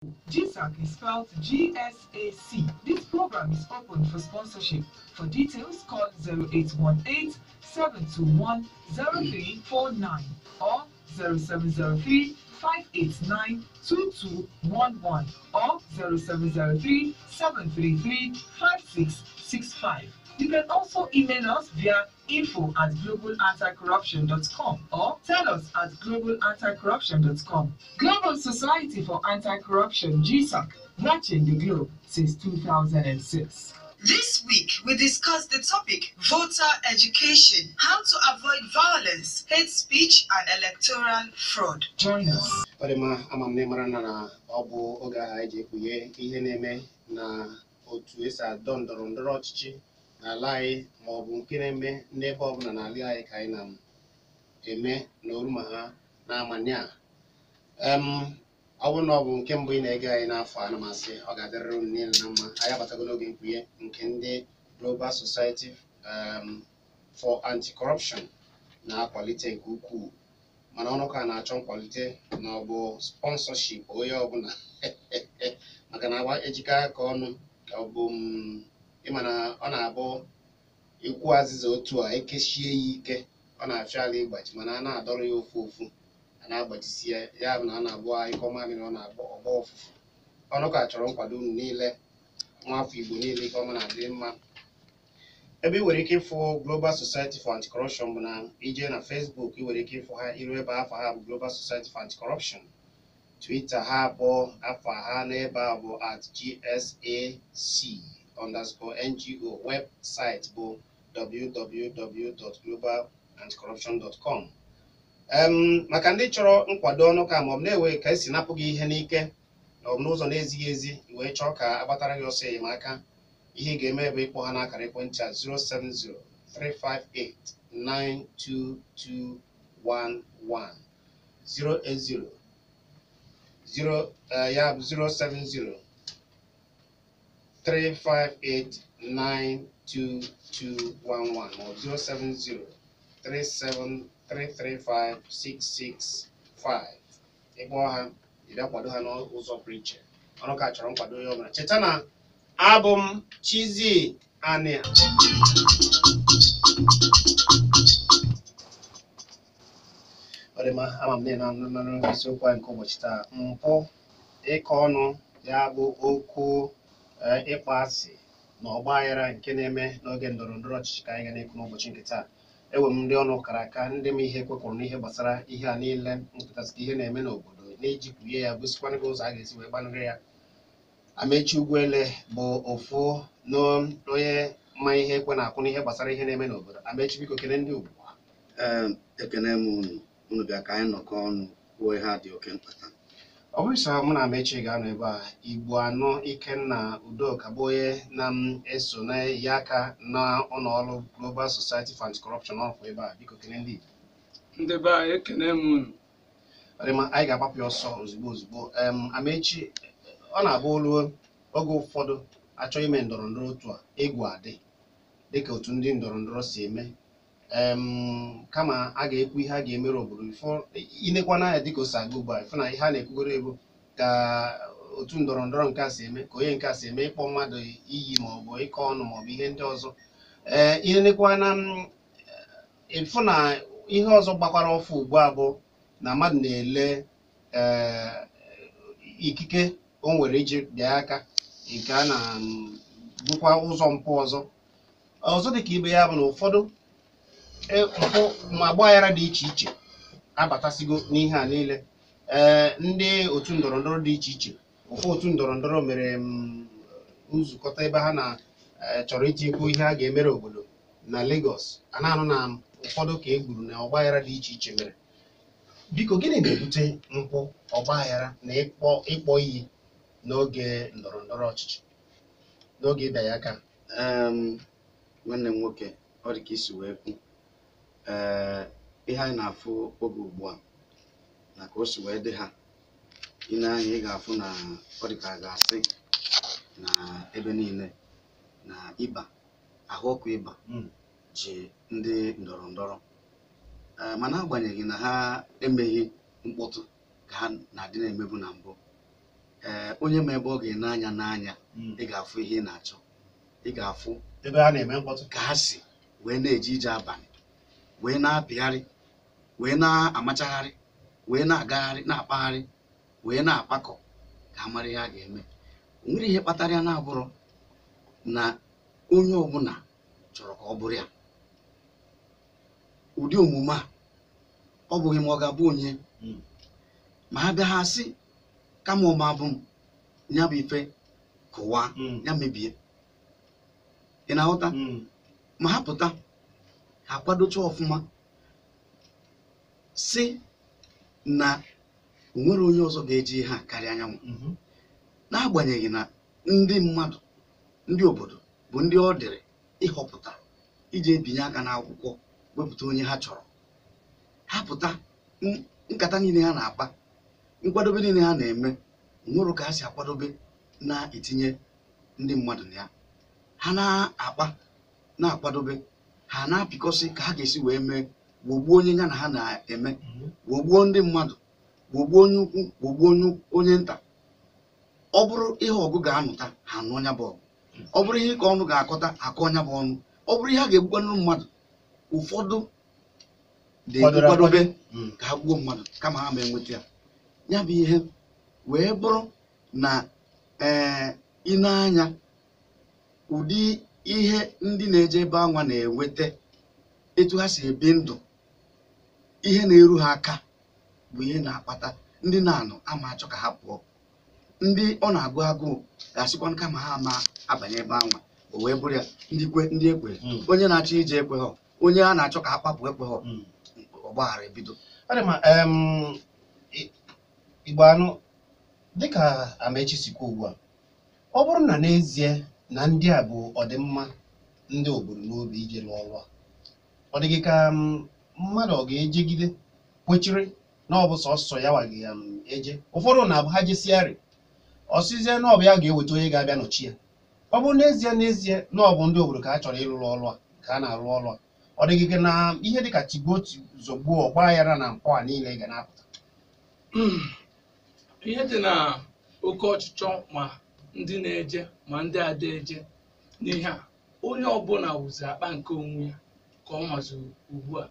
GSAC is spelled GSAC. This program is open for sponsorship. For details, call 0818 721 0349 or 0703 589 2211 or 0703 733 5665. You can also email us via info@globalanticorruption.com or tell us at globalanticorruption.com. Global Society for Anti-Corruption, GSAC, watching the globe since 2006. This week, we discussed the topic voter education, how to avoid violence, hate speech, and electoral fraud. Join us. Ọ dị mma, ama m na ịmara na ọ bụ oge ahụ anyị ji ekpughe ihe na-eme na otu esi adọ ndọrọ ndọrọ ọchịchị n'ala anyị, ma ọ bụ nke na-eme n'ebe ọbụla n'ala anyị, ka anyị na-eme na oruma ha na-amanye a. Ọ bụrụ na ọ bụ nke mbụ ị na-ege anyị n'afọ, ana m asị ọ ga-adịrịrị unu niile na mma. Anyị abatago n'oge mkpughe nke ndị Global Society for Anti-Corruption na-akwalite nke ukwuu, mana ọnụ ka na-achọ nkwalite na ọ bụ sponsorship onye ọbụla, maka na agba ejikọ aka ọnụ. Ọ bụ ịma na ọ na-abụ ikwu azịza otu a ekechie ya ike, ọ na-afịa ala ịgbaji, mana a na-adọrọ ya ofu ofu, a na-agbajisi ya. Ya bụ na a na-abụ ịkọ mamịrị, ọ na-agbọ ọgbọ ọfụfụ. Ọnụ ka chọrọ nkwado unu niile, nwaafọ Igbo niile, ike ọma na-adị mma. Ebe ị nwere ike ịfụ Global Society for Anti-Corruption bụ na ije na Facebook, ị nwere ike ịfụ ha iru ebe afọ ha bụ Global Society for Anti-Corruption. Twitter ha bụ afọ ha n'ebe a bụ @GSAC_NGO. Website bụ www.globalanticorruption.com. Maka ndị chọrọ nkwado ọnụ ka ma ọ bụ na-ewe ka esi napụ gị ihe n'ike na ọ bụ n'ụzọ na-ezighị ezi, i wee chọọ ka agbatara gị ọsọ enyemaka, ihe ị ga-eme bụ ịkpọ ha n'akara ekwentị a: 070 358 92211, 080 0, ya bụ 070 358 92211 maọbụ 070 37335 665. Ịkpọọ ha, ị bịa kwado ha n'ụzọ pụrụ iche. Ọrụ ka chọrọ nkwado onye ọbụla. Cheta na abụ m Chizzy Ania. Ọ dị mma, ama m na ị na-anụ isiokwu anyị nke ụbọchị taa: mpụ, ịkọ ọnụ, ya bụ okwu ịkpọ asị na ọgba aghara nke na-eme n'oge ndọrọ ndọrọ ọchịchị, ka anyị ga na-ekwu n'ụbọchị nke taa. Enwe m ndị ọnụ kara aka, ndị m ihe kwekwuru n'ihe gbasara ihe a niile mpụtasị ihe na-eme n'obodo, na-iji kpughe ya, gosikwana gị ụzọ a ga-esi wee gbanarị ya. Amechi Ugwuele bụ ofu n'onye ma ihe ekwe na-akwụ n'ihe gbasara ihe na-eme n'obodo. Amechi, biko kene ndị ugbu a. Ee, ekene m unu. Unu bịa ka anyị nọkọ ọnụ kwuo ihe a dị oke mkpa taa. Ọ bụrụ sọ mụ na Amechi ga-anọ ebe a, Igbo anọ Ikenna Udoka bụ onye na-eso na ya aka na ụlọ ọrụ Global Society for Anti-Corruption ọfụ ebe a. Biko kene ndị Igbo. Ndị be anyị, ekene m unu. Ọ dị mma, anyị ga-agbapụ ya ọsọ ozugbo ozugbo. Amechi, ọ na-abụ olu oge ụfọdụ achọ ime ndọrọ ndọrọ otu a, egwu adị dịka otu ndị ndọrọ ndọrọ si eme, kama a ga-ekwu ihe a ga-emere obodo. Inekwa n'anya dịka o si aga ugbu a, ịfụ na ihe a na-ekwugoro ebu ka otu ndọrọ ndọrọ nke a si eme, ka onye nke a si eme, ịkpọ mmadụ iyi maọbụ ịkọ ọnụ maọbụ ihe ndị ọzọ. Ee, inekwa na ịfụ na ihe ọzọ gbakwara ọfụ ugbu a bụ na mmadụ na-ele ee ikike o nwere iji bịa aka, nke a na-bụkwa ụzọ mpụ ọzọ ọzọ dịka ibe ya bụ na ụfọdụ mpụ ma agbaghara dị iche iche abatasigo n'ihe a niile. Ee, ndị otu ndọrọ ndọrọ dị iche iche, ofu otu ndọrọ ndọrọ mere nzukọta ebe ha na chọrọ itinyekwu ihe a ga-emere obodo na Lagos, a na-anụ na ụfọdụ ka e gburu na ọgbaghara dị iche iche mere. Biko, gịnị na-ebute mpụ, ọgbaghara na ịkpọ iyi n'oge ndọrọ ndọrọ ọchịchị, n'oge ịbịa ya aka? Nwanne m nwoke, ọ dị ka isi wee kwu. Ee, ihe anyị na-afụ oge ugbu a na ka o si wee dị ha, ị na-anya, ị ga-afụ na ọ dị ka a ga-asị na ebe niile na ịba ahụ ọkụ, ịba ji ndị ndọrọ ndọrọ. Ee, mana agbanyeghị na ha emeghị mkpọtụ ka ha na-adị na-emebu na mbụ. Ee, onye ma ebe ọ ga-ene anya n'anya, ị ga-afụ ihe ị na-achọ, ị ga-afụ ebe a na-eme mkpọtụ, ka ha si wee na-eje ije abalị, wee na-apịgharị, wee na-amachagharị, wee na-agagharị, na-akpagharị, wee na-akpakọ ka a mara ihe a ga-eme. O nwere ihe kpatara ya na-abụrụ na onye ọbụla chọrọ ka ọ bụrụ ya. Ụdị omume a ọ bụghị ma ọ ga-abụ onye ma ha bịa ha sị kama ọ ma abụ m ya bụ ife kụwaa, ya mebie. Ị na-aghọta? Ma ha pụta, ha kwadocha ọfụma, sị na o nwere onye ọzọ ga-eji ihe a karịa anyanwụ, n'agbanyeghị na ndị mmadụ, ndị obodo bụ ndị ọ dịrị ịhọpụta, iji ebinye aka n'akwụkwọ wepụta onye ha chọrọ. Ha pụta, nkata niile ha na-akpa, nkwadobe niile ha na-eme, nwere ka ha si akwadobe na-etinye ndị mmadụ na ya. Ha na-akpa, na-akwadobe, ha na-apịkọsị ka ha ga-esi wee mee wogbuo onye ya na ha na-eme, wogbuo ndị mmadụ, wogbuo onye ukwu, wogbuo onye nta. Ọ bụrụ ihe ọgụ ga-anụta, ha anụ ọnya bụ ọgụ. Ọ bụrụ ihe ka ọnụ ga-akọta, akọ ọnya bụ ọnụ. Ọ bụrụ ihe a ga-egbukwanụ mmadụ, ụfọdụ dị nkwadobe ka ha gbuo mmadụ kama ha ma enweta ya. Ya bụ ihe wee bụrụ na ee ị na-anya ụdị ihe ndị na-eje ebe anwa na-enweta, etu ha si ebi ndụ, ihe na-eru ha aka bụ ihe na-akpata ndị na-anọ ama achọ ka ha pụọ. Ndị ọ na-agụ agụụ ga-asịkwa kama ha ama abanye ebe anwa. O wee bụrụ ya, ndị kwe, ndị ekwe, onye na-achọ ije ekweghọ, onye a na-achọ ka akpapụ ekweghọ, ọgbaghara ebido. Ọ dị mma. Igbo anụ, dịka Amaechi si kwuo ugbu a, ọ bụrụ na n'ezie na ndị a bụ ọdịmma ndị obodo n'obi ije lụọ ọrụ a, ọ dịghị ka mmadụ ọ ga-ejegide kwechiri na ọ bụ sọsọ ya waghị ya eje. Ụfọdụ na-abụ ha jesiarị, ọsịzie na ọ bụ ya ga-eweta onye ga-abịa nọchi ya. Ọ bụ n'ezie n'ezie na ọ bụ ndị obodo ka a chọrọ ịlụrụ ọrụ a, ka a na-arụ ọrụ a, ọ dịghị ka na ihe dịka tigbuo zọgbuo ọgba aghara na mpụ a niile ga na-apụta? Ihe dị na oke ọchịchọ, ma ndị na-eje ma ndị ada eje n'ihe a, onye ọbụla wụzi akpa nke onwe ya ka ọ mazụ ugbu a.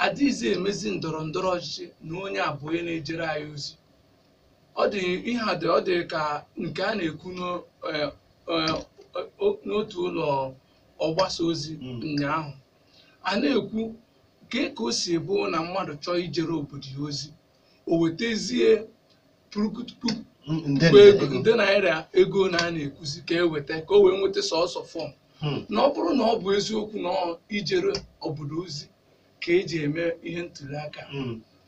Adịghịzi emezi ndọrọ ndọrọ ọchịchị na onye a bụ onye na-ejere anyị ozi. Ọ dị ihe a dị, ọ dị ka nke a na-ekwu n'otu ụlọ ọgbasa ozi ụnyaahụ. A na-ekwu ka ka o si bụ na mmadụ chọọ ijere obodo ya ozi, o wetazie puku nde ego ego. Nde naira ego na a na-ekwuzi ka eweta ka o wee nweta sọọsọ form. Na ọ bụrụ na ọ bụ eziokwu na ọ ijere obodo ozi ka eji eme ihe ntuli aka,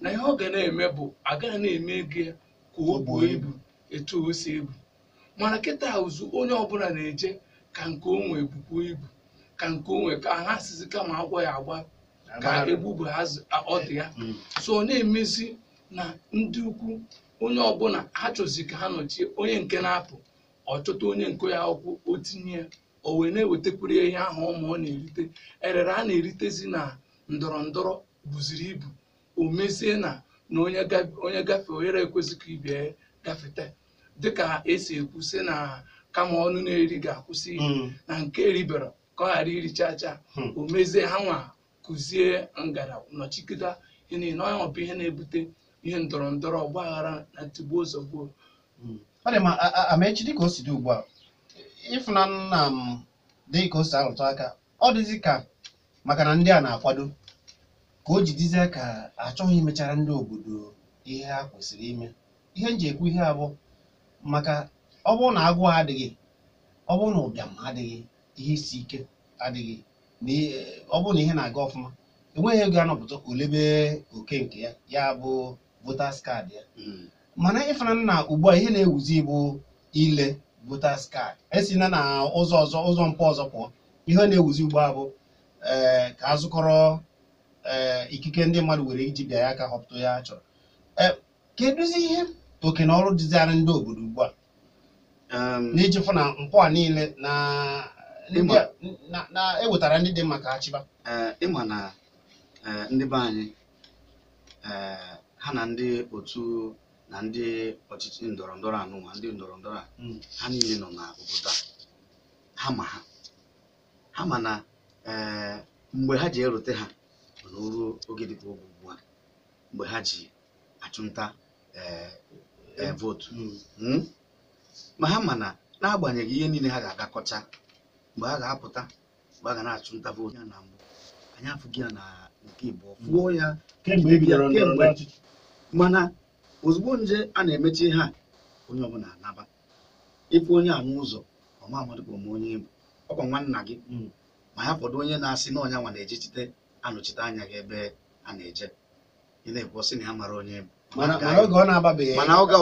na ihe ọ ga na-eme bụ agaghị na-eme ego ya ka o buo ibu etu o si ebu. Mana kịta ụzụ, onye ọbụla na-eje ka nke onwe bukwuo ibu, ka nke onwe ka ha sizi kama agwọ ya agba ka egbugbu ha ọdụ ya. So ọ na-emezi na ndị ukwu, onye ọbụla ha chọzi ka ha nọchie onye nke na-apụ, ọchọta onye nke ya akwụkwọ o tinye ya, o wee na-ewetakwuru ya ihe ahụ ụmụ ọ na-erite, erere a na-eritezi na ndọrọ ndọrọ buziri ibu. O mezie na na onye gafee, onye ekwesị ka ibe ya gafete, dịka esi ekwu sị na kama ọnụ na-eri ga-akwụsị iri, na nke eribere ka ọ ghara iri chacha. O mezie ha nwa kụzie ngara nọchikịta ihe niile. Onye ọ bụ ihe na-ebute ihe ndọrọ ndọrọ ọgbaghara na ntigbuo zọgbuo. Ọ dị ma Amaechi, dịka o si dị ugbu a, ịfụna nna m dị ka o si arụtụ aka, ọ dịzị ka maka na ndị a na-akwado ka o ji dịzie ka achọghị imechara ndị obodo ihe ha kwesịrị ime. Ihe m ji ekwu ihe a bụ maka ọ bụrụ na agụụ adịghị, ọ bụrụ na ụbịam adịghị, ihe isi ike adịghị, na ọ bụrụ na ihe na-aga ọfụma, enweghị ego anọpụta olebe oke nke ya, ya bụ voters card ya. Mana ịfụna na ugbu a, ihe na-ewuzi bụ ile voters card esina na ụzọ ọzọ, ụzọ mpụ ọzọ pụọ. Ihe na-ewuzi ugbu a bụ ka a zụkọrọ ikike ndị mmadụ were iji bịa ya ka họpụta ya a chọrọ. Ee, kedụzi ihe oke na ọrụ dịziara ndị obodo ugbu a n'iji fụ na mpụ a niile na ndị a na ewetara ndị dị mma ka ha chịba? Ee, ịma na ndị be anyị, ha na ndị otu Na ndị ọchịchị ndọrọ ndọrọ anụnwa, ndị ndọrọ ndọrọ a, ha niile nọ n'obodo a, ha ma ha ma na mgbe ha ji erute ha bụ na o ruo oge dịka oge ugbu a, mgbe ha ji achụnta vootu. Ma ha ma na n'agbanyeghị ihe niile ha ga-agakọcha, mgbe ha ga-apụta, mgbe a ga na-achụ nta vootu ya na mbụ, anyị afụghị ya na nke ịbụọ fụọ ya kemgbe e bidoro ndọrọ ndọrọ ọchịchị. Mana ozugbo nje a na-emechi ihe a, onye ọbụla anaba ịfụ onye a n'ụzọ ọma amadụ ka ome onye bụ ọkwa nwanna gị, ma ya fọdụ onye na-asị na ọnya nwa na-ejechite anọchite anya gị ebe a na-eje, ị na-ekwu sị na ya mara onye bụ. Mana oge ọ na-ababeghị, mana oge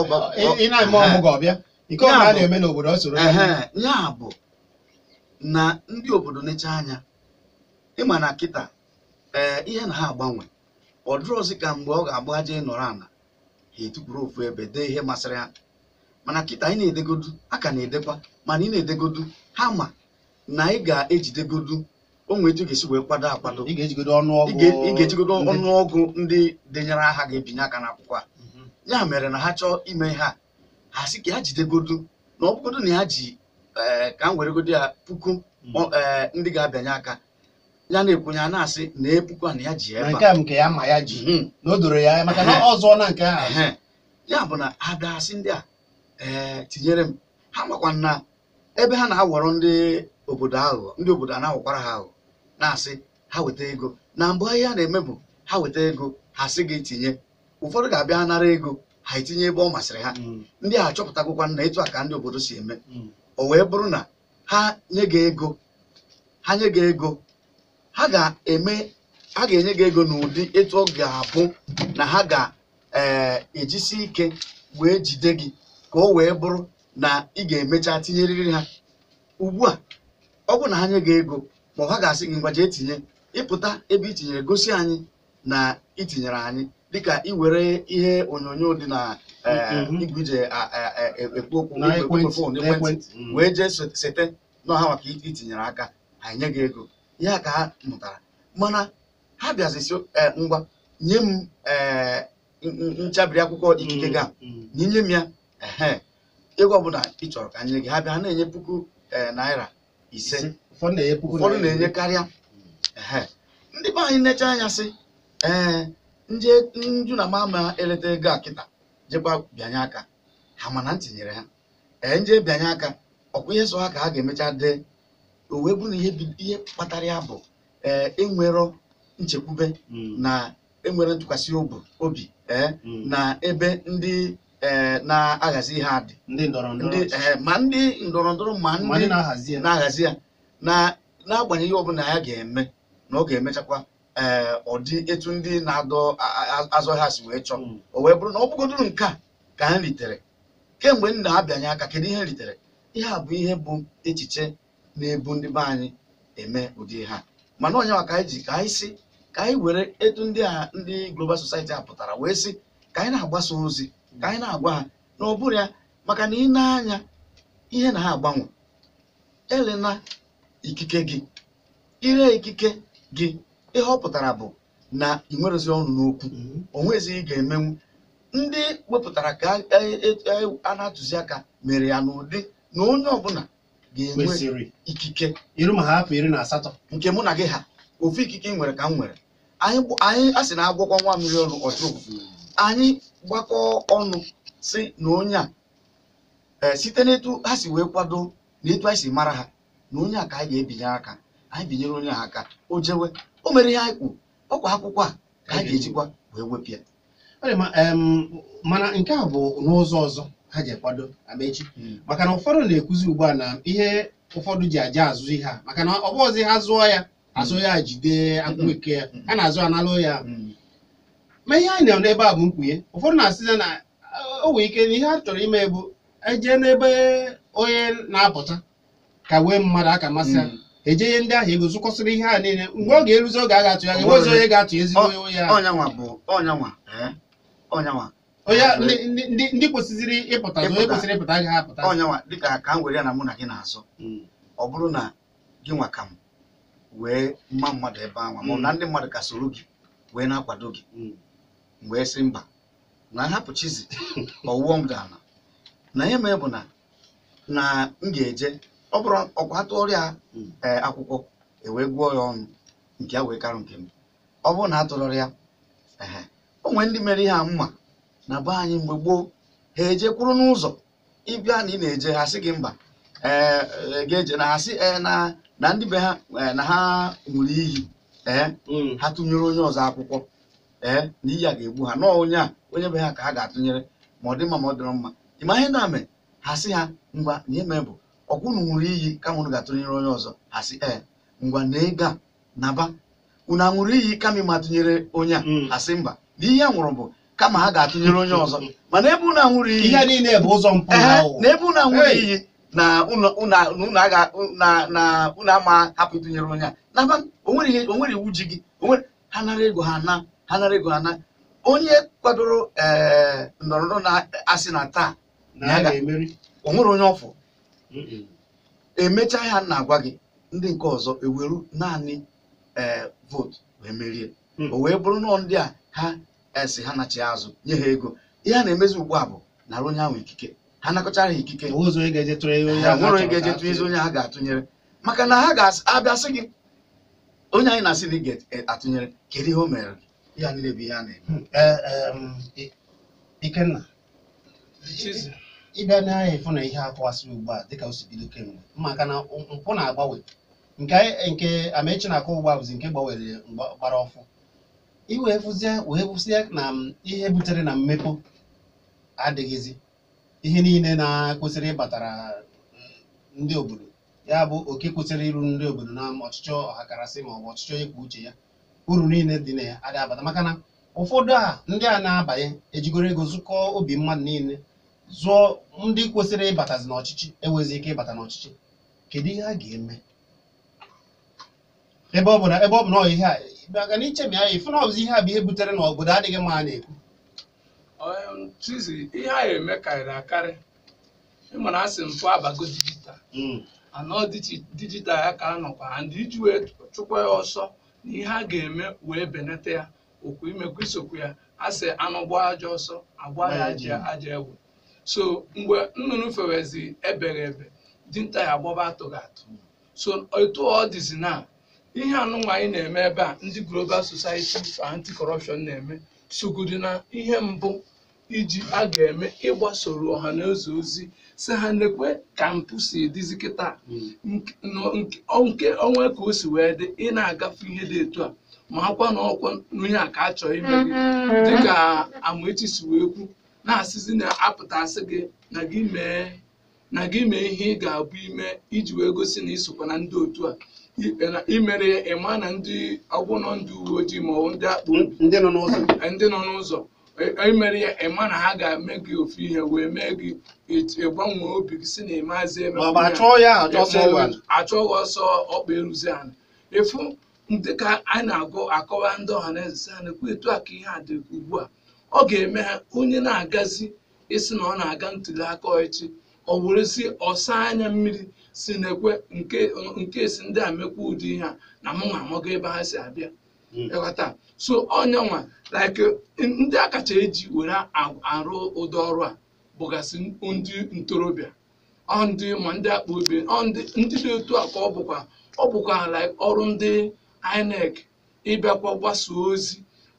ị na-eme ọmụgwọ ọbịa nke ọ na-eme n'obodo ọ soro ya bụ na ndị obodo necha anya ịma na kịta ihe na ha agbanwe ọ dịrọzi ka mgbe ọ ga-abụ aja ịnọrọ ala ha etukwuru ofu ebe dee ihe masịrị ha. Mana kịta anyị na-edegodu, a ka na-edekwa, mana ị na-edegodu ha ma na ị ga-ejidegodu onwe etu ị ga-esi wee kwado akwado, ị ga-ejigodo ọnụọgụ, ị ga-ejigodo ọnụọgụ ndị denyere aha ga-ebinye aka n'akwụkwọ a. Ya mere na ha chọọ ime ihe a, ha sị ka ha jidegodu na ọ bụgodu na ya ji ka m weregodo ya puku ndị ga-abịanye aka ya na-ekwenye a na-asị na epuku a na ya ji ebe a nke nke ya ma ya ji na o doro ya maka na ọ zụọ na nke a. Ya bụ na ha ga-asị ndị a tinyere m ha, makwa na ebe ha na-awọrọ ndị obodo aghụghọ, ndị obodo a na-awọkwara ha aghụghọ na-asị ha weta ego. Na mbụ ihe a na-eme bụ ha weta ego, ha sị gị tinye, ụfọdụ ga-abịa nara ego ha etinye ebe ọ masịrị ha. Ndị a achọpụtagokwa na etu a ka ndị obodo si eme. O wee bụrụ na ha nye gị ego, ha nye gị ego, ha ga-eme, ha ga-enye gị ego n'ụdị etu ọ ga-abụ na ha ga-ejisi ike wee jide gị, ka o wee bụrụ na ị ga-emecha tinyerịrị ha. Ugbu a ọ bụrụ na ha nye gị ego, ma ọ ha ga-asị gị ngwa jee tinye, ịpụta ebe i tinyere gosi anyị na ị tinyere anyị, dịka ị were ihe onyonyo dị na igwe ije ekwu okwu fon ekwentị wee jee sete n'ọha maka itinyere aka, ha nye gị ego. Ya ka ha mụtara. Mana ha bịazisi ngwa nye m nchabiri akwụkwọ ikike ga nye m ya, ehe ego ọbụla ị chọrọ ka nye gị. Ha bịa ha na-enye puku naira ise, ụfọdụ na-enye karịa. Ehe ndị be anyị necha anya sị ee nje nju na mama eleta ego a kịta jekwa bịanye aka ha, mana m tinyere ha ee nje bịanye aka ọkwa ihe so ha ka ha ga-emecha dee. O wee bụrụ na ihe kpatara ya bụ enwero nchekwube na enwere ntụkwasị obi na ebe ndị na-ahazi ihe a dị, ma ndị ndọrọ ndọrọ ma ndị na-ahazi ya, na n'agbanyeghị ọbụla ya ga-eme na ọ ga-emechakwa ọ dị etu ndị na-adọ azọ ha si wee chọọ. O wee bụrụ na ọ bụgodoro nke a ka ha ritere kemgbe m na-abịanye aka, kedu ihe ritere? Ihe a bụ ihe bụ echiche na-ebu ndị be anyị eme ụdị ha. Mana onye ka anyị ji ka anyị si ka anyị were etu ndị a ndị Global Society a pụtara wee sị ka anyị na-agbasa ozi, ka anyị na-agwa ha na ọ bụrụ ya, maka na ị na-anya ihe na ha agbanwe elena ikike gị, ire ikike gị, ihe ọ pụtara bụ na ị nwerezi ọnụ n'okwu, o nwezi ị ga-emenwu. Ndị wepụtara ka a na-atụzi aka mere ya n'ụdị na onye ọbụla ga-enwe ikike iru ma ha afọ 18 nke mụ na gị ha ofu ikike ị nwere ka m nwere. Anyị a sị na agwọkwa nwa mmiri ọnụ ọchụ, anyị gbakọ ọnụ si na onye a site n'etu ha si wee kwado na etu anyị si mara ha na onye a ka anyị ga-ebinye aka, anyị binyere onye a aka o jewe o mere ihe anyị kwuru, ọkwa akwụkwọ a ka anyị ga-ejikwa wee wepụ ya. Mana nke a bụ n'ụzọ ọzọ ha ji akwado Amechi, maka na ụfọdụ na-ekwuzi ugbu a na ihe ụfọdụ ji aja azụ ihe a, maka na ọ bụ ọzọ ha zụọ ya azụ ya jide akwụkwọ ike ya, a na-azụ analụ ya. Ma ihe anyị na n'ebe a bụ mkpughe, ụfọdụ na-asịza na o nwere ike na ihe a chọrọ ime bụ eje n'ebe onye na-apụta ka wee mmadụ aka masị ya, eje ihe ndị ahụ ego zụkọsịrị ihe a niile, mgbe ọ ga-eruzi oge a ga-atụ ya ga-enwezi onye ga-atụ ezigbo onye ahụ. Onye ndị kwesịrị ịpụta onye kwesịrị ịpụta agaghị apụta. Ọnyanwa dịka ka m were ya na mụ na gị na-azụ, ọ bụrụ na gị nwa ka m wee mma mmadụ ebe ahụ, ma na ndị mmadụ ka soro gị wee na-akwado gị, wee sị mba Na hapụ Chizzy ọwụọ m dana na ihe mee bụ na na m ga-eje ọ bụrụ ọkwa atụọrọ ya akwụkwọ ewee gụọ ya ọnụ nke ya wee karụ nke m. Ọ bụrụ na a tụrọrọ ya, ehe, o nwere ndị mere ihe a mma na be anyị mgbe gboo, ha eje kwuru n'ụzọ ịbịa na ị na-eje, ha sị gị mba, ee ga-eje na ha sị ee na na ndị be ha, na ha ṅụrụ iyi, ee ha tụnyere onye ọzọ akwụkwọ, ee na iyi a ga-egbu ha, nọọ onye a onye be ha ka ha ga-atụnyere, ma ọ dị mma ma ọ dịrọ mma. Ịma ihe na mee ha sị ha ngwa na ihe mee bụ ọkwụ unu ṅụrụ iyi kama unu ga-atụnyere onye ọzọ, ha sị ee ngwa na ego a naba unu aṅụrụ iyi kama ịma atụnyere onye a, ha sị mba na ihe a nwụrụ bụ kama ha ga-atụnyere onye ọzọ, mana ebe unu aṅụrụ iyi ihe niile bụ ụzọ mpụ na ebe unu aṅụrụ iyi na unu ama hapụ ịtụnyere onye a naba, o nwere iwu ji gị, ha nara ego ha na ha nara ego ha na onye kwadoro ndọrọndọrọ na-asị na taa o nwere onye ọfụ emechaa ya na-agwa gị ndị nke ọzọ eweru naanị vootu wee merie, o wee bụrụ nọọ ndị a ha esi ha nachi azụ nye ha ego. Ihe a na-emezi ugbu a bụ nara onye ahụ ikike, ha nakọchara ha ikike, nwere onye ga-eje tụnyezi onye ha ga-atụnyere, maka na ha ga-abịa sị gị onye anyị na-asị na ị ga-atụnyere kedu ihe o mere gị. Ihe a niile bụ ihe a na-eme. Ikenna, ịbịa n'ahịa ịfụ na ihe akọwasịrị ugbu a dịka o si bido kemgbe, maka na mpụ na-agbanwe nke Amaechi na-akọ ugbu a bụzi nke gbanwere gbara ọfụ, iwee fụzie na ihe butere na mmepe adịghịzi, ihe niile na-kwesịrị ịbatara ndị obodo, ya bụ oke kwesịrị iru ndị obodo na ọchịchị ọhakarasị ma ọ bụ ọchịchị onye kwuo uche ya, uru niile dị na ya adịghị abata, maka na ụfọdụ a ndị a na-abanye ejigoro ego zụkọọ obi mmadụ niile zụọ ndị kwesịrị ịbatazi n'ọchịchị enwezi ike ịbata n'ọchịchị. Kedu ihe a ga-eme ebe ọ bụ na ihe a maka na ichemi anya ifu na ọbụzi ihe a bụ ihe butere na obodo adịghị mma a na-ekwu. Chizzy, ihe a eme karịrị akarị, ịma na asị mpụ abago dijital anọ dijital ya ka a nọkwa and iji wee chụkwa ya ọsọ na ihe a ga-eme wee benata ya okwu imekwa isokwu ya asị anụ gbaa ajọ ọsọ agba ya aja egwu. So mgbe nnụnụ fewezi ebere ebe dinta ya agbaba atụghị atụ. So etu ọ dịzi na ihe anụnwa anyị na-eme ebe a ndị Global Society for Anti-Corruption na-eme sogodi na ihe mbụ iji a ga-eme ịgbasoro ọha na eze ozi si ha nekwe ka mpụ si dịzi kịta nke onwe ka o si wee dị, ị na-agafe ihe dị etu a ma akwa na ọkwa onye a ka a chọọ ime gị dịka Amaechi si wee kwu na-asịzi na-apụtasị gị na gị mee ihe ị ga-abụ ime iji wee gosi na isokwa na ndị otu a imere ya ịma na ndị ọbụna ndị uwe ojii ma ọ bụ ndị akpa obi ndị nọ n'ụzọ imere ya ịma na ha ga-eme gị ofu ihe wee mee gị ịgbanwee obi gị si na ịmazi eme achọghị ọsọ ọkpa eruzi ala efu. Dịka a na-agụ akọwa ndị ọha na eze si ha na-ekwu etu a ka ihe a dị ugbu a, ọ ga-eme ha onye na-agazi isi na ọ na-aga ntuli aka ọchịchị ọ werezi ọsa anya mmiri si na-ekwe nke si ndị a mekwa ụdị ihe a na mụ nwa amago ebe ha si abịa ịghọta. So onye nwa like ndị a kacha eji were arụ ụdị ọrụ a bụgasị ndị ntorobịa ndị ma ndị akpa obi ndị dị otu a ka ọ bụkwa like ọrụ ndị INEC ịbịakwa gbasa ozi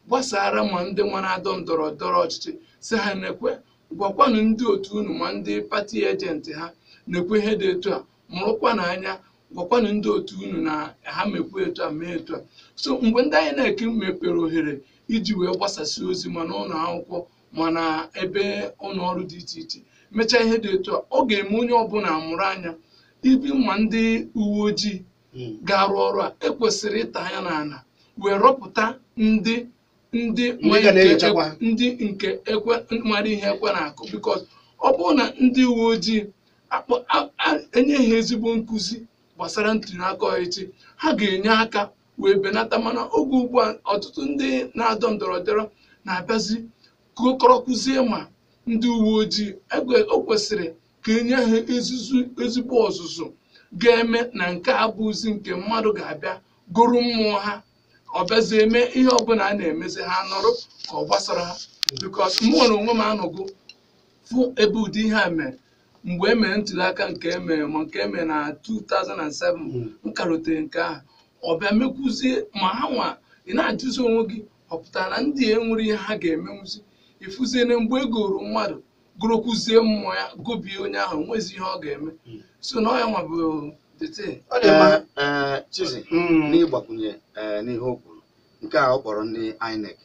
gbasara ma ndị nwere adọ ndọrọ ndọrọ ọchịchị si ha na-ekwe gwakwanụ ndị otu unu ma ndị pati ejenti ha na-ekwe ihe dị etu a mụrụkwa n'anya gwakwanụ ndị otu unu na ha mekwa etu a mee etu a. So mgbe ndị INEC mepere ohere iji wee gbasasị ozi ma n'ụlọ akwụkwọ ma na ebe ụlọ ọrụ dị iche iche mechaa ihe dị etu a, ọ ga-eme onye ọbụla mụrụ anya ibi ma ndị uwe ojii ga-arụ ọrụ a ekwesịrị ịta anya n'ala wee rọpụta ndị ndị nke ekwe mara ihe ekwe na-akụ, bikos ọ bụrụ na ndị uwe ojii enye ha ezigbo nkụzi gbasara ntuli aka ọchịchị ha ga-enye aka wee benata. Mana oge ugbu a ọtụtụ ndị na-adọ ndọrọ ndọrọ na-abịazi kọrọ kụzie ma ndị uwe ojii o kwesịrị ka enye ha ezigbo ọzụzụ ga-eme na nke a bụzi nke mmadụ ga-abịa gụrụ mmụọ ha Ọ bịazie eme ihe ọbụla a na-emezi, ha nọrọ ka ọ gbasara ha, because mụ nwere onwe m anọgo fụ ebe ụdị ihe a mere mgbe e mere ntuli aka nke emere, ma nke emere na 2007. M karotere nke ahụ, ọ bịa mekwuzie ma ha nwa. Ị na-ajụzi onwe gị, ọ pụtara na ndị a enwere ihe ha ga-emenwuzi? Ifuzie na mgbe e goro mmadụ, gorokwuzie mmụọ ya, gobie onye ahụ, nwezi ihe ọ ga-eme. So na ọ ya nwa bụ the thing. Ọ dị mma. Ee, Chizi, n'ịgbakwunye n'ihe o kwuru, nke a ọ kpọrọ ndị INEC,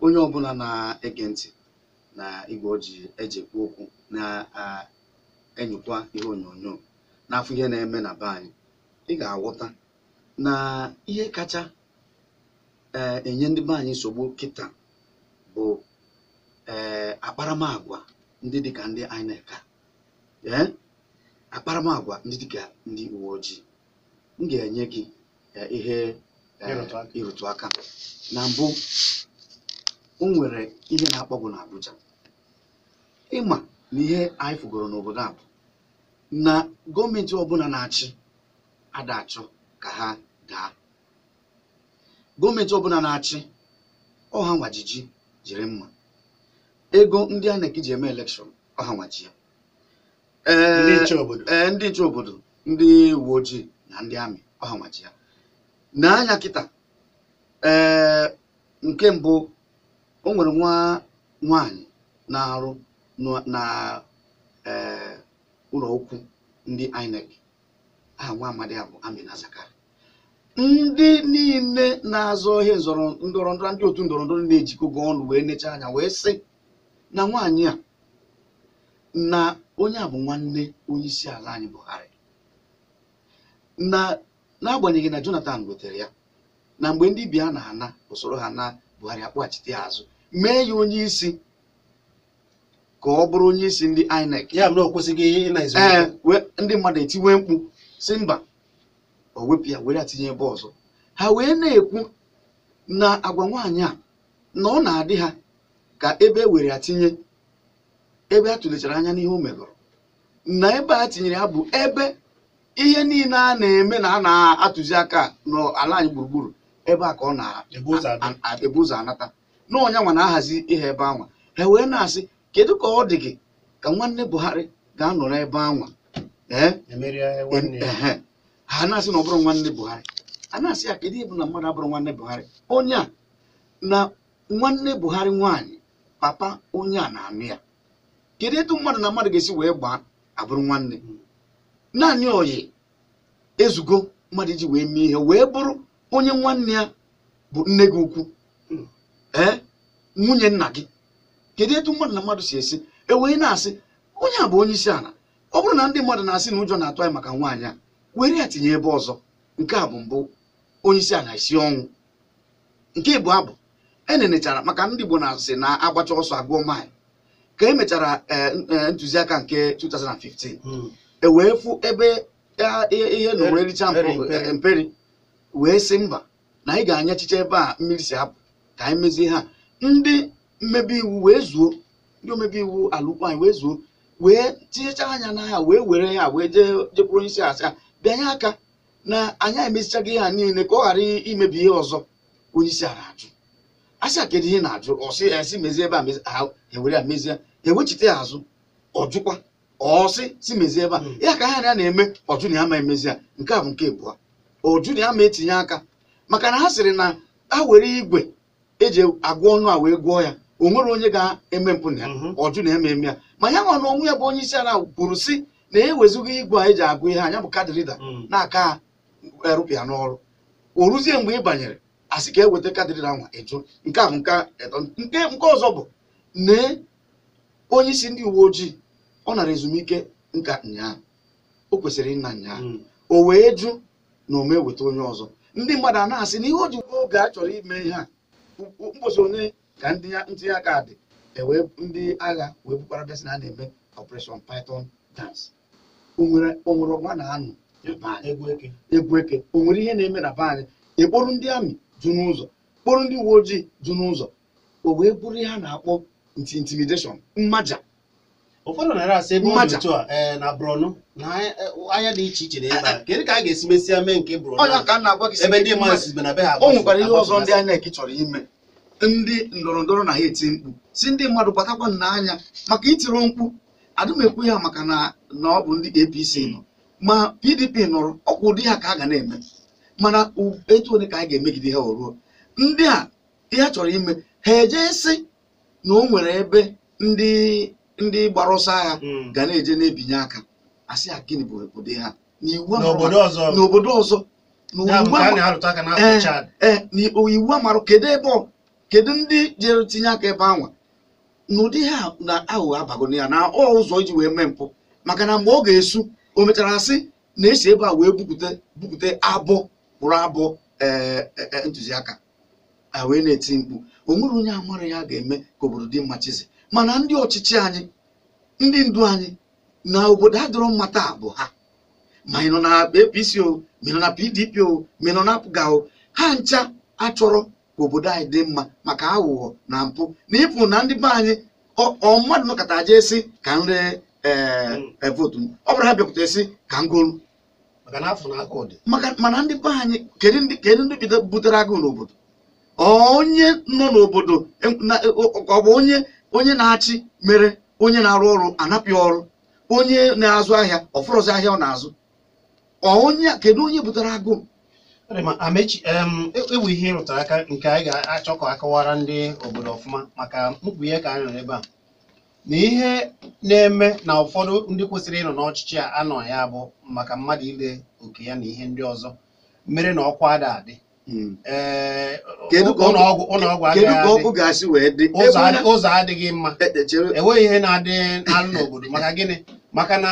onye ọbụla na-ege ntị na igwe oji eji ekwu okwu na-enyekwa ihe onyonyo n'afọ ihe na-eme na be anyị, ị ga-aghọta na ihe kacha enye ndị be anyị nsogbu kịta bụ akparamagwa ndị dịka ndị INEC a, akparamagwa ndị dịka ndị uwe ojii. M ga-enye gị ihe Ịrụtụ aka. Ịrụtụ aka. Na mbụ, o nwere ihe na-akpọgwụ n'Abuja. Ịma na ihe anyị fugoro n'obodo a bụ na gọọmenti ọbụla na-achị ada achọ ka ha daa. Gọọmenti ọbụla na-achị ọha nwajiji jiri mma ego ndị INEC ji eme election, ọha nwaji ya. Ndị nche obodo. Ee, ndị nche obodo, ndị uwe ojii na ndị amị, ọha nwaji ya n'anya kịta. Nke mbụ, o nwere nwa nwanyị na-arụ na ụlọ okwu ndị INEC, aha nwa amadi a bụ Amina Zakari. Ndị niile na-azọ ihe nzọrọ ndọrọ ndọrọ, ndị otu ndọrọ ndọrọ na-ejikọgo ọnụ wee nechaa anya wee sị na nwaanyị a, na onye a bụ nwanne onye isi ala anyị Buhari, na n'agbanyeghị na Jonathan wetara ya na mgbe ndị bịa na-ana usoro ha na Buhari akpọghachite ya azụ, mee ya onye isi ka ọ bụrụ onye isi ndị INEC. Ya mere o kwesịghị ị na-ezu. Ee, ndị mmadụ etiwe mkpu si mba, o wepụ ya were ya tinye ebe ọzọ. Ha wee na-ekwu na agwa nwaanyị a na ọ na-adị ha ka ebe e were ya tinye, ebe a tụlechara anya n'ihe o megọrọ, na ebe a tinyere ya bụ ebe ihe niile a na-eme na a na-atụzi aka n'ala anyị gburugburu, ebe a ka ọ Ebu ụzọ abịa. na-ebu ụzọ anata na ọnya nwa na-ahazi ihe ebe anwa. Ha wee na-asị, kedu ka ọ dị gị ka nwanne Buhari ga-anọ n'ebe anwa, ee? Emerie nwanne ya. Ehe. Ha na-asị na ọ bụrụ nwanne Buhari, a na-asị ya, kedu ihe bụ na mmadụ abụrụ nwanne Buhari? Onye a na nwanne Buhari nwaanyị, papa onye a na-anụ ya. Kedu etu mmadụ na mmadụ ga-esi wee gbaa abụrụ nwanne? Naanị oyi ezugo mmadụ iji wee mee ihe wee bụrụ onye nwanne ya bụ nne gị ukwu, ee, nwunye nna gị. Kedu etu mmadụ na mmadụ si esi e wee na-asị onye a bụ onye isi ala? Ọ bụrụ na ndị mmadụ na-asị na ụjọ na-atụ anyị maka nwaanyị a, were ya tinye ebe ọzọ. Nke a bụ mbụ, onye isi ala esi ọnwụ. Nke ịbụ abụ enenechara maka ndị Igbo na-asị na agbacha ọsọ agụọ maịlụ. Ka e mechara ntụziaka nke 2015, e wee fụ ebe ihe na wee richa Mperi. Mperi wee sị mba, na anyị ga-anya echiche ebe a mmiri si apụ ka anyị mezie ha. Ndị mmebe iwu wee zuo, ndị omebe iwu ala ukwu anyị wee zuo, wee tinyecha anya n'ahịa, wee were ya wee jee jekwuru onye isi asị ya bịanye aka na anyị emezichaghị ihe a niile ka ọ ghara imebi ihe ọzọ. Onye isi ala ajụ, asị a, kedu ihe na-ajụ? Ọ sị esi mezie ebe a, mezie ha, ewere ya mezie, ewechite ya azụ, ọ jụkwa, ọ sị si mezie ebe a. Ya ka ha na ya na-eme, ọjụ na ya ma emezi ya. Nke a bụ nke abụọ, ọjụ na ya ma etinye aka, maka na ha sịrị na ha were igwe eji agụ ọnụ a wee gụọ ya, o nwere onye ga-eme mpụ na ya. Ọjụ na ya ma eme ya, ma ya nwa na onwe ya bụ onye isi ala kwuru sị na ewezughị igwe a eji agụ ihe anya bụ card reader na-aka erụpịa n'ọrụ. O ruzie mgbe ị banyere, asị ka eweta card reader nwa, ịjụ. Nke a bụ nke atọ. Nke ọzọ bụ nee onye isi ndị uwe ojii, ọ nara ezumike nka nyaa, o kwesịrị ịna nyaa, o wee jụ na o mee weta onye ọzọ. Ndị mmadụ a na-asị na ihe o ji oge a chọrọ ime ihe a, mkposi onye ka ndị ntinye aka dị, ewee ndị agha wee bukwara bịa sị na a na-eme Operation Python Dance. O nwere ọgba na-anụ na be anyị. Egwu eke. Egwu eke. O nwere ihe na-eme na be anyị, ekporo ndị amị jụ n'ụzọ, kpọrọ ndị uwe ojii jụ n'ụzọ, o wee bụrụ ihe a na-akpọ intimidation, mmaja. Ụfọdụ nara asị ebe ọ dị otu a na Borno na anya dị iche iche na ebe a, kedu ka a ga-esi mesịa mee nke Borno ebe ndị mmadụ si na be ha? O nwekwara ihe ọzọ ndị INEC chọrọ ime. Ndị ndọrọ ndọrọ na ha eti mkpu si ndị mmadụ gbatakwa n'anya maka itiri mkpu. Adịm ekwu ya maka na ọ bụ ndị APC nọ ma PDP nọrọ, ọkwa ụdị ha ka a ga na-eme. Mana etu ole ka a ga-emegide ha oruo ndị a ihe a chọrọ ime ha eje sị na o nwere ebe ndị gbara ọsọ agha ga na-eje na-ebinye aka, asị ya gịnị bụ ụdị ha n'obodo ọzọ iwu amarụ kedu ebe kedu ndị jere tinye aka ebe anwa n'ụdị ha na aghụghọ abago ya na ọ ụzọ iji wee mee mpụ. Maka na mgbe ọ ga-esu o mechara sị na-esi ebe a wee bupụte abụọ kwụrụ abụọ ntụziaka a wee na-eti mkpu. O nwere onye amara ya ga-eme ka obodo dị mma chizi. Mana ndị ọchịchị anyị, ndị ndu anyị na obodo adịrọ mma taa bụ ha. Ma ị nọ na APC o, ma ị nọ na PDP o, ma ị nọ na APGA o, ha ncha achọrọ ka obodo anyị dị mma maka aghụghọ na mpụ na ịpụ na ndị be anyị. Ọ mmadụ nọkọta aja esi ka m ree vootu m, ọ bụrụ ha bịakwute esi ka m golu. Mana ndị be anyị kedu ndị butere agụụ n'obodo? Onye nọ n'obodo ọ bụ onye na-achị mere onye na-arụ ọrụ anapụ ọrụ, onye na-azụ ahịa ọfụrụzi ahịa ọ na-azụ. Onye kedu onye butere agụụ? Amechi, ewu ihe ịrụtara aka nke anyị ga-achọ ka akọwara ndị obodo ọfụma maka mkpu ihe ka anyị nọ ebe a na ihe na-eme na ụfọdụ ndị kwesịrị ịnọ n'ọchịchị a anọ ya bụ maka mmadụ ile oke ya na ihe ndị ọzọ mere na ọkwa ada adị. Kedu ka ọkụ ga-asị wee dị? Ụzọ adịghị mma, enweghị ihe na-adị n'alụ n'obodo. Maka gịnị? Maka na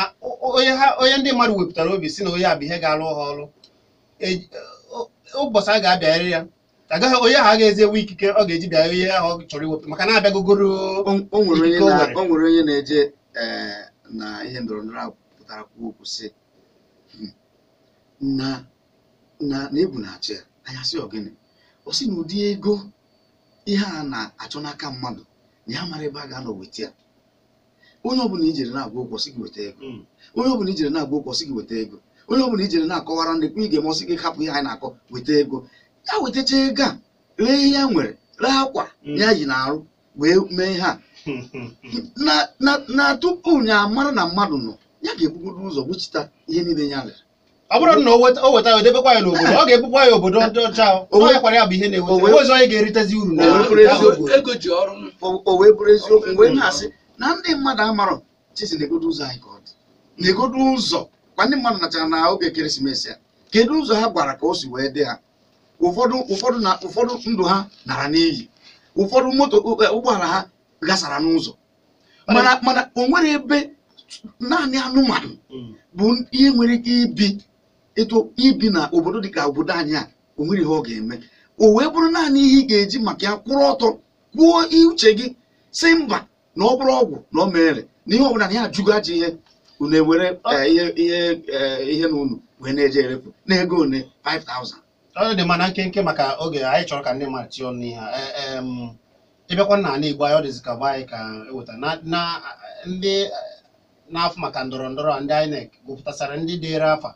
onye ndị mmadụ wepụtara obi si na onye a bụ ihe ga-alụ ha ọrụ, ụbọchị a ga-abịarị ya agaghị onye ahụ agaghị enwe ikike ọ ga-eji bịa ihe ahụ ọ chọrọ iwepụta maka na-abịagogoro. O nwere onye na-eje na ihe ndọrọ ndọrọ ahụ pụtara kwuo okwu sị na na egwu na-achị ya anya sị ogene ọ sị na ụdị ego ihe a na-achọ n'aka mmadụ na ya mara ebe a ga-anọ weta ya. Onye ọbụla ijere na-agwa okwu ọsị gị weta ego, onye ọbụla ijere na-agwa okwu ọsị gị weta ego, onye ọbụla ijere na-akọwara ndị kwa ị ga-eme ọsị gị hapụ ihe anyị na-akọ weta ego. Ya wetacha ego a, lee ihe ya nwere, lee akwa ya yi na-arụ wee mee ihe a na tupu ya amara na mmadụ nọ ya ga-ebugodo ụzọ gwuchita ihe niile ya lere. Ọ bụrụ na o weta ya odebekwa ya n'obodo, ọ ga-ebukwa ya obodo ndị ọcha ọ yakwara ya bụ ihe na-eweta ọzọ onye ga-eritezi uru na o wee bụrụ eziokwu. Mgbe na-asị na ndị mmadụ amarọ Chizi na-egodo ụzọ anyị ka ọ dị na-egodo ụzọ kwa ndị mmadụ nachara na oge ekeresimesi a, kedu ụzọ ha gwara ka o si wee dị ha? Ụfọdụ na ụfọdụ ndụ ha nara n'iyi, ụfọdụ moto ụgbọala ha gasara n'ụzọ. Mana o nwere ebe naanị anụmanụ bụ ihe nwere ike ibi etu ibi na obodo dịka obodo anyị a, o nwere ihe ọ ga-eme. O wee bụrụ naanị ihe ị ga-eji maka ya kwụrụ ọtọ kwuo uche gị si mba na ọ bụrụ ọgwụ na ọ mere na ihe ọbụla na ya ajụgo ajọ ihe unu ewere ihe na unu wee na-eje erepụ na ego one 5000. Ọ dị mana nkenke maka oge anyị chọrọ ka ndị mmadụ tinye ọnụ n'ihe a. Ịbịakwa na ala Igbo anyị ọ dịzị ka gba anyị ka eweta na ndị na-afụ maka ndọrọ ndọrọ ndị INEC gụpụtasara ndị dere afa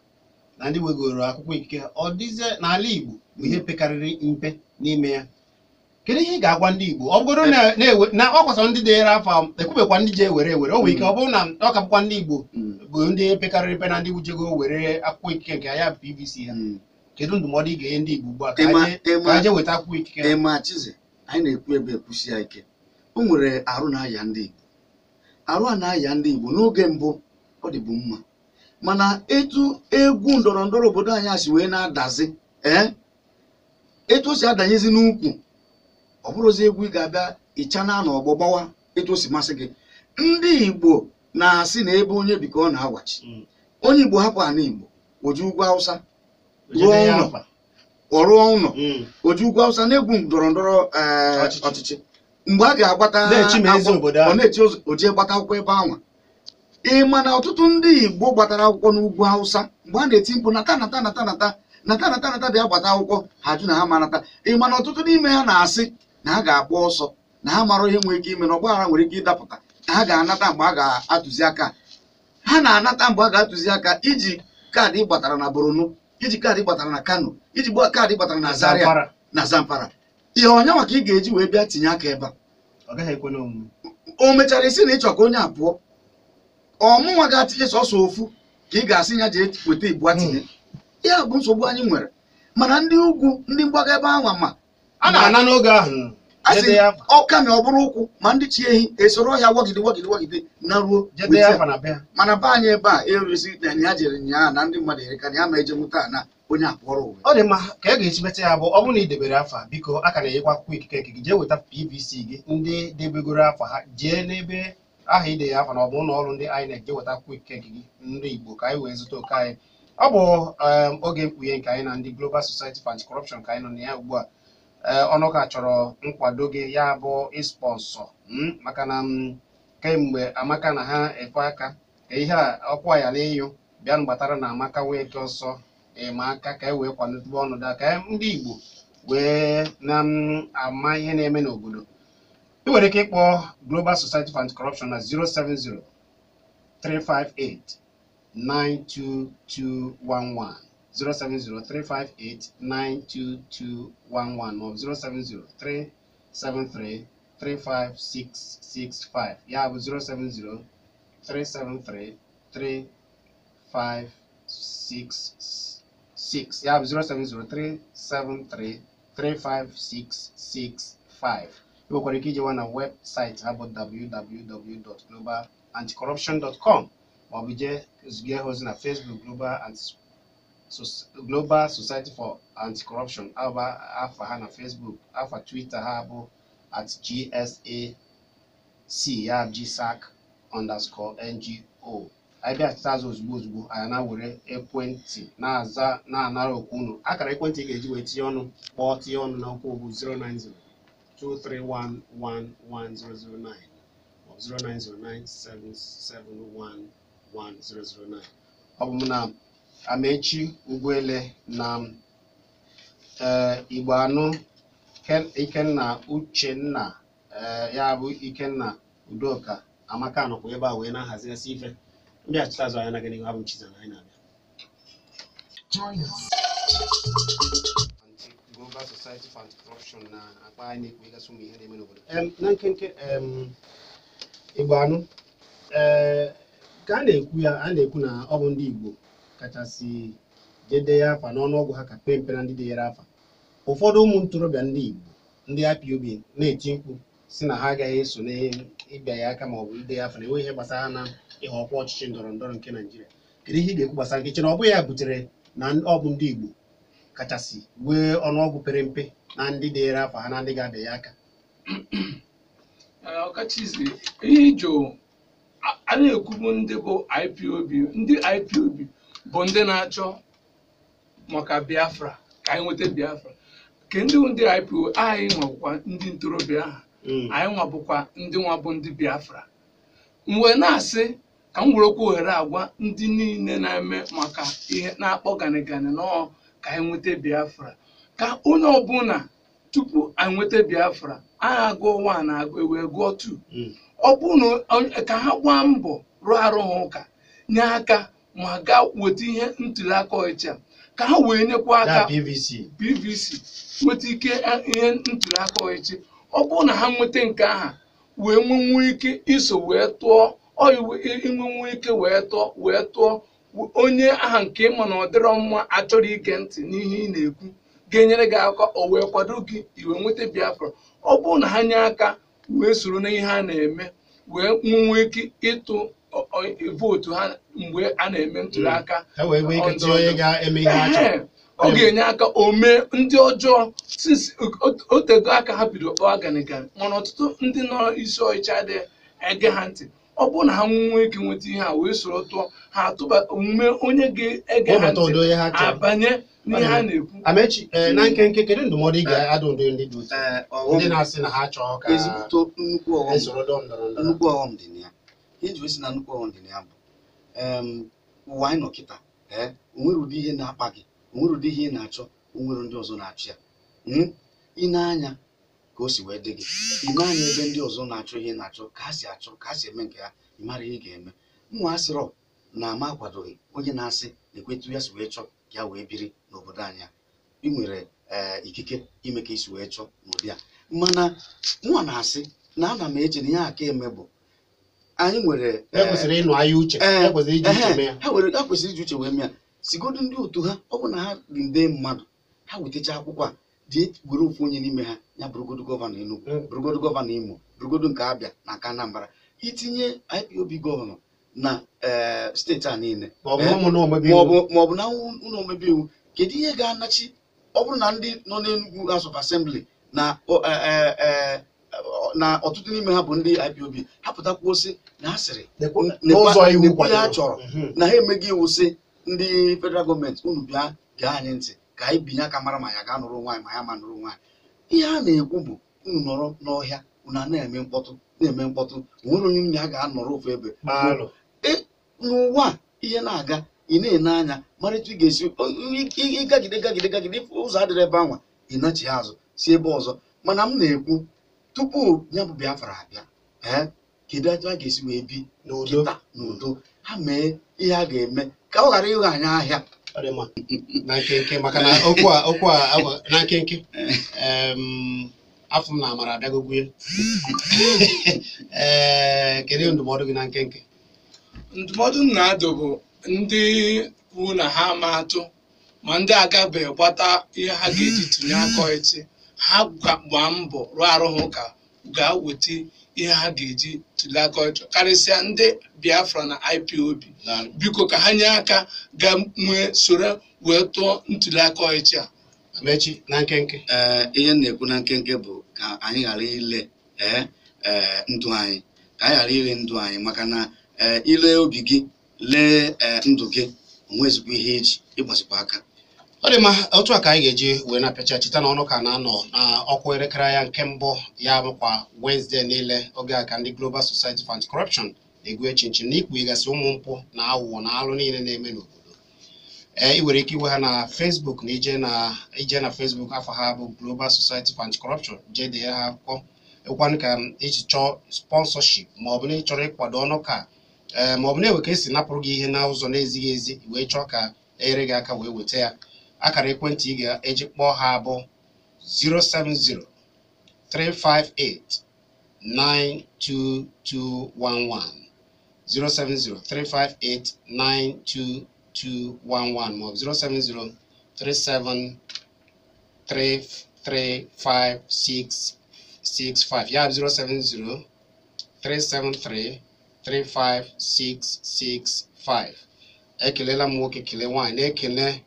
na ndị wegoro akwụkwọ ikike. Ọ dịzie n'ala Igbo bụ ihe pekarịrị mpe n'ime ya. Kedu ihe ị ga-agwa ndị Igbo ọ bụrụ na ọ kwasara ndị dere afa ekwubekwa ndị ji ewere ewere o nwere ike ọ bụrụ na ọ ka bụkwa ndị Igbo bụ ndị pekarịrị mpe na ndị wujego were akwụkwọ ikike nke ya PVC ha, kedu ndụmọdụ ị ga-enye ndị Igbo ugbu a ka ha jee weta akwụkwọ ikike? Ịma Chizi, anyị na-ekwu ebe ekwusi ya ike. O nwere arụ na-aya ndị Igbo, arụ a na-aya ndị Igbo n'oge mbụ ọ dịbu mma, mana etu egwu ndọrọ ndọrọ obodo anyị si wee na-adazi etu o si adanyezi n'ukwu, ọ bụrụzi egwu ị ga-abịa ịcha na ọgbọ gbawa etu o si masị gị. Ndị Igbo na-asị na ebe onye bi ka ọ na-awachi. Onye Igbo hapụ ana Igbo oji ugwu Awụsa rụọ ụlọ, ọ rụọ ụlọ oji ugwu Awụsa na-egwu ndọrọ ndọrọ ọchịchị. Mgbe a ga-agbata ọ na-echi oji gbata akwụkwọ ebe anwa. Ị ma na ọtụtụ ndị Igbo gbatara akwụkwọ n'ugwu Awụsa mgbe a na-eti mkpu nata nata nata nata nata nata nata bịa gbata akwụkwọ, ha jụ na ha ma nata. Ị ma na ọtụtụ n'ime ha na-asị na ha ga-agba ọsọ, na ha mara ihe nwere ike ime, na ọgbaghara nwere ike ịdapụta, Ha ga-anata mgbe a ga-atụzi aka. Ha na-anata mgbe a ga-atụzi aka iji kaadị gbatara na Borno, iji kaadị gbatara na Kano, iji kaadị gbatara na Zaria na Zamfara. Ihe ọnyanwa ka ị ga-eji wee bịa tinye aka ebe a. O mechara isi na ịchọ ka onye a pụọ, ọmụnwa ga-atinye sọsọ ofu ka ị ga-asị ya jee weta ibu atinye. Ya bụ nsogbu anyị nwere. Mana ndị ugwu, ndị mgbago ebe ahụ ma a na-ana n'oge ahụ asị ọ kama ọ bụrụ ụkwụ ma ndị chi ehi esoro ọhịa wagide wagide wagide na ruo. Mana be anyị ebe a erezi na ya jere nyaa na ndị mmadụ erika na ya ma eje nweta na onye apụọrọ ụwa. Ọ dị mma ka e ga-esi meta ya bụ ọ bụrụ na ị debere afa, biko a ka na-enyekwa akwụkwọ ikike nke gị, jee weta PVC gị. Ndị debegoro afa ha jee n'ebe aha ide ya afa na ọ bụ ụlọ ọrụ ndị INEC, jee weta akwụkwọ ikike nke gị. Ndị Igbo ka anyị wee zụta oke anyị. Ọ bụ oge mkpughe nke anyị na ndị Global Society for Anti-Corruption ka anyị nọ na ya ugbu a. Ọnụ ka chọrọ nkwado gị, ya bụ ịspọnsọ, maka na kemgbe Amaka na ha efe aka ka ihe a ọkwa ya n'ịyụ bịa gbatara na Amaka wee ke ọsọ ịma aka ka e wee kwalite ọnọdụ a ka ndị Igbo wee na-ama ihe na-eme n'obodo. Ị nwere ike ịkpọ Global Society for Anti-Corruption na 070 358 92211, 070 358 92211 maọbụ 070 373 35665, ya bụ 070 373 3566, ya bụ 070 373 35665. Ị nwekwara ike ijewa na webụsaịtị ha bụ www.globalanticorruption.com maọbụ jee ziga ha ozi na Facebook Global Society for Anti-Corruption, afa ha na Facebook, afa Twitter ha bụ @GSAC, ya GSAC_NGO. Anyị bịa azụ ozugbo ozugbo anyị na-were ekwentị na-aza na-anara okwu unu. Akara ekwentị ị ga-eji wee tinye ọnụ kpọọ tinye ọnụ n'okwu bụ 090 231 11009 maọbụ 0909771 1009. Ọ bụ mụ na Amechi Ugwuele na Igbo anụ Ikenna Uchenna, ya bụ Ikenna Udoka Amaka nọkwa ebe a wee na-ahazigasị ife. Ndị achịta azụ anyị na-aga abụ Chizana anyị na-abịa. Global Society for Anti-Corruption na akpa anyị na-ekwu ịgasị ụmụ ihe na-eme n'obodo. Na nkenke Igbo anụ ka a na-ekwu ya, a na-ekwu na ọ bụ ndị Igbo kachasị jede ya afa n'ọnụọgụ ha ka pee mpe na ndị denyere afa. Ụfọdụ ụmụ ntorobịa ndị Igbo ndị IPOB na-eti mkpu si na ha agaghị eso n'ịbịa ya aka maọbụ ide ya afa na enweghị ihe gbasara na ịghọ ọkwa ọchịchị ndọrọ ndọrọ nke Naijiria. Kedu ihe ị ga-ekwu gbasara nke chere ọ bụ ya butere na ọ bụ ndị Igbo kachasị nwee ọnụọgụ pere mpe na ndị denyere afa ha na ndị ga-abịa ya aka? Ọkachizi ihe ijụ a na-ekwubu ndị bụ IPOB, ndị IPOB bụ ndị na-achọ maka Biafra ka anyị nweta Biafra. Ke ndị IPOB anyị nwabụkwa ndị ntorobịa aha, anyị nwabụkwa ndị nwabụ ndị Biafra. Mgbe na-asị ka m werekwa ohere agwa ndị niile na-eme maka ihe na-akpọ ganịganị nọọ ka anyị nweta Biafra, ka onye ọbụla tupu anyị nweta Biafra anyị agụọ 1 agụ wee gụọ 2. Ọ bụrụ na ka ha gbaa mbọ rụọ arụ ha ụka nye aka ma gaa weta ihe ntuli aka ọchịchị ka ha wee nyekwa aka PVC nweta ike ihe ntuli aka ọchịchị. Ọ bụrụ na ha nweta nke aha wee nwenwu ike iso wee tụọ inwenwu ike wee tụọ onye aha nke ịma na ọ dịrọ mma achọrọ ige ntị n'ihe ị na-ekwu ga-enyere gị aka o wee kwado gị iwe nweta Biafra. Ọ bụrụ na ha nye aka wee soro n'ihe a na-eme wee nwenwe ike ịtụ vootu ha mgbe a na-eme ntuli aka, ọ ga-enye aka o mee ndị ọjọọ otego aka ha bido kpọọ ganịganị. Mana ọtụtụ ndị nọ isi ọchịchị adịghị ege ha ntị. Ọ bụrụ na ha nwee ike nweta ihe a wee soro tụọ ha atụba omume onye ga-ege ha ntị abanye n'ihe a na-ekwu. Amechi, na nkenke kedu ndụmọdụ ị ga-adụ ndị dị otu ndị na-asị na ha chọọ ka nnukwu ọghọm dị na ya? Ihe ji wesi na nnukwu ọghọm dị na ya bụ ụwa anyị nọ kịta, onwere ụdị ihe na-akpa gị, onwere ụdị ihe ị na-achọ, onwere ndị ọzọ na-achọ ya. Ị na-anya ka ka o si wee dị gị. Ị na-anya ebe ndị ọzọ na-achọ ihe na-achọ ka ha si achọ ka ha si eme nke ha, ị mara ihe ị ga-eme. Mwa asịrọ na ama akwadoghị onye na-asị na-ekwetu ya si wee chọọ ka ya wee biri n'obodo anyị. Ị nwere ikike ime ka isi wee chọọ n'ụdị a, mana nwa na-asị na ana m eche na ihe aka eme bụ anyị nwere e kwesịrị ịnụ anya uche, e kwesịrị iji uche mee ya. Ha kwesịrị iji uche wee mee ya. Sigodu ndị otu ha, ọ bụ na ha dị nde mmadụ, ha wetacha akwụkwọ a jee were ofu onye n'ime ha, ya bụrụgodu gọvanọ Enugu, bụrụgodu gọvanọ Imo, bụrụgodu nke Abịa na nke Anambra, itinye IPOB gọvanọ na steeti a niile maọbụ na ụlọ omebe iwu. Kedu ihe ga-anachi ọ bụrụ na ndị nọ n'Enugu House of Assembly na na ọtụtụ n'ime ha bụ ndị IPOB, ha pụtakwuo sị na ha sịrị n'ụzọ iwu ha chọrọ na ha emeghị iwu sị ndị federal gọọmenti unu bịa gee anyị ntị ka anyị binye aka mara ma ya ga-anụrụ nwaanyị ma ya ma nụrụ nwaanyị. Ihe a na-ekwu bụ unu nọrọ n'ọhịa, unu a na-eme mkpọtụ na-eme mkpọtụ, onwere onye unu ya ga-anọrọ ofu ebe n'ụwa. Ihe na-aga ị na-ene anya mara etu ị ga-esi ịgagide gagide gagide ụzọ adịrị ebe anwa, ị nachi azụ si ebe ọzọ. Mana m na-ekwu tupu ya bụ Biafra abịa, kedu etu a ga-esi wee bi kịta n'udo? Ha mee ihe a ga-eme ka ọ ghara ịghọ anyị ahịa. Na nkenke, maka na okwu a na nkenke afọ m na amara abịagogwu ya. Ee, kedu ndụmọdụ gị na nkenke? Ndụmọdụ m na-adụ bụ ndị kwuru na ha ama atụ ma ndị agabeghị gbata ihe ha ga-eji tụnye aka echi, ha gbaa mbọ rụọ arụ ha ụka gaa weta ihe ha ga-eji tụlee aka ọchọ, karịsịa ndị Biafra na IPOB. Biko ka ha nye aka ga nwee soro wee tụọ ntuli aka ọchị a. Amechi, na nkenke. Ihe m na-ekwu na nkenke bụ ka anyị ghara ile ndụ anyị, ka anyị ghara ile ndụ anyị, maka na ile obi gị lee ndụ gị, onwezikwa ihe eji ịgbazikwa aka. Ọ dị mma, otu a ka anyị ga-eji wee na-apịacha. Cheta na ọnụ ka na-anọ na ọkụ elekere ya nke mbụ ya bụkwa Wednesday niile oge a ka ndị Global Society for Anti-Corruption na-egwu echinchin na ikpughegasị ụmụ mpụ na aghụghọ na alụ niile na-eme n'obodo. Ee, ị nwere ike iwe ha na Facebook na ije na Facebook, afọ ha bụ Global Society for Anti-Corruption, jee dee ha akwụkwọ ekwanụ ka iji chọọ sponsorship maọbụ na ị chọrọ ịkwado ọnụ ka maọbụ na ewe ka esi napụrụ gị ihe n'ụzọ na-ezighị ezi wee chọọ ka enyere gị aka wee weta ya. Akara ekwentị ị ga-eji kpọọ ha bụ 070 358 92211, 070 358 92211 maọbụ 070 37 335 665, ya bụ 070 373 35665. Ekelela m nwoke, kelee nwaanyị, na-ekele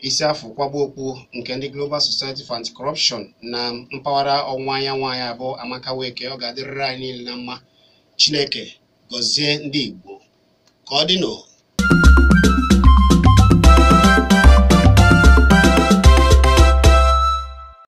isi afọ kwagba okpu nke ndị Global Society for Anti-Corruption na mpaghara ọwụwa anyanwụ anyị abụọ, Amaka Weke. Ọ ga-adịrịrị anyị niile na mma. Chineke gọzie ndị Igbo. Ka ọ dị n'o.